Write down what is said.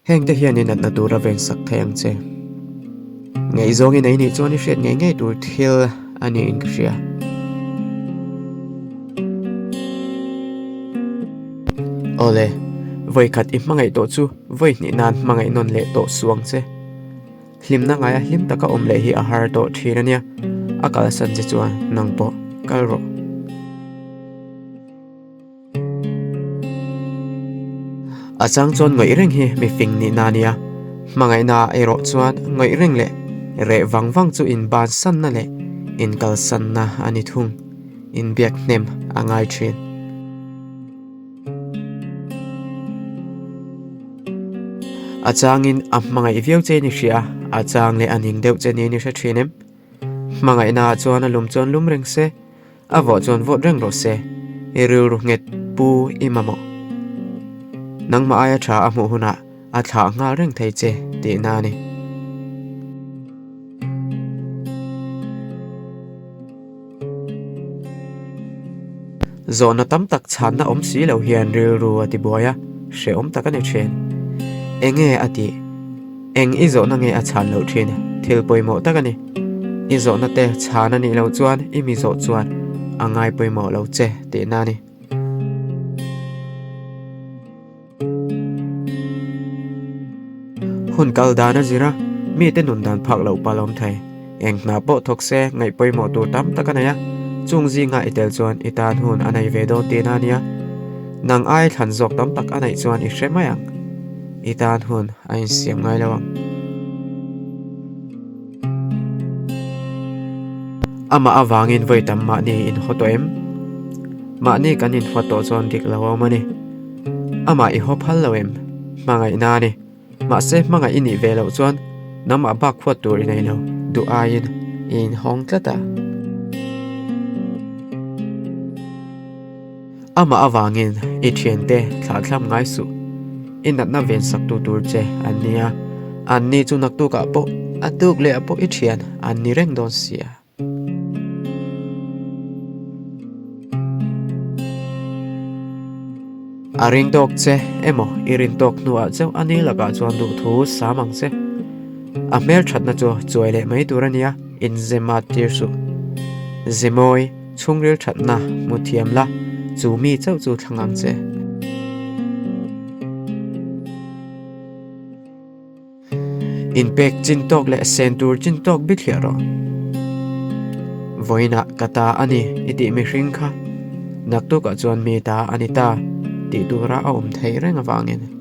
Hengte hian i natna tur a vensak thei ang che. Ngaihzawng i nei nih chuan i hriat ngei ngei tur thil a niin ka hria. Awle, vawikhat i hmangaih tawh chu vawi hnih nan hmangaih nawn leh tawh suh ang che. Hlimna ngaia hlim taka awm leh hi a har tawh thin a nia, a kalsan che chuan nang pawh kal rawh. A chang chuan ngawih reng hi mi fing nihna a nia, hmangaihna erawh chuan ngawih reng leh reh vang vang chu inbansanna leh inkalsanna a ni thung, inbiak hnem a ngai thin. A changin a hmangaih viau che ni hria, a chang leh a ning deuh che niin i hre thin em? Hmangaihnaah chuan a lum chuan lum reng se, a vawh chuan vawt reng rawh se, i rilru nghet pu i mamawh. Nangmah aia tha a hmuh hunah a thlah nghal reng thei che tihna a ni. Zawhna tam tak chhanna awm si lo hian rilru a ti buai a, hrehawm tak a ni thin. Enge a tih? Eng i zawhna nge a chhan loh thin? Thil pawimawh tak a ni. I zawhna te chhan a nih loh chuan i mi zawh chuan a ngai pawimawh lo che tihna a ni. Hun kal dan a zir a, mite nun dan phak loh pal awm thei. Eng hna pawh thawk se ngaih pawimawh tur tam tak a nei a, chung zinga i tel chuan i tan hun a nei ve dawn tihna a nia. Nang ai thlan zawk tam tak a neih chuan i hre mai ang. I tan hun a insiam ngai lo ang. Amah avangin vawi tam mahni in haw tawh em? Mahni kan inhaw tawh chuan dik lo a awm a ni. Amah i haw phal lo em? Hmangaihna a ni. Mahse hmangaih i nih ve loh chuan nangmah bak huat tur i nei lo, duh aiin i inhawng tlat a. Amah avangin i thiante thlahthlam ngai suh. I natna vensak tu tur che an ni a, an ni chu naktukah pawh a tuk leh ah pawh i thian an ni reng dawn sia. A ring tawk che emaw i rin tawk hnuah chauh a ni lakah chuan duhthu sam ang che. A hmelthatna chu chuai leh mai tur a nia, inzema tir suh. Zemawi chhungril thatna hmu thiam la, chu mi chauh chu thlang ang che. Inpek chin tawk leh sen tur chin tawk bithliah rawh. Vawiinah ka ta a ni i tih mihring kha naktukah chuan mi ta a ni ta tih tura a awm theih reng avangin.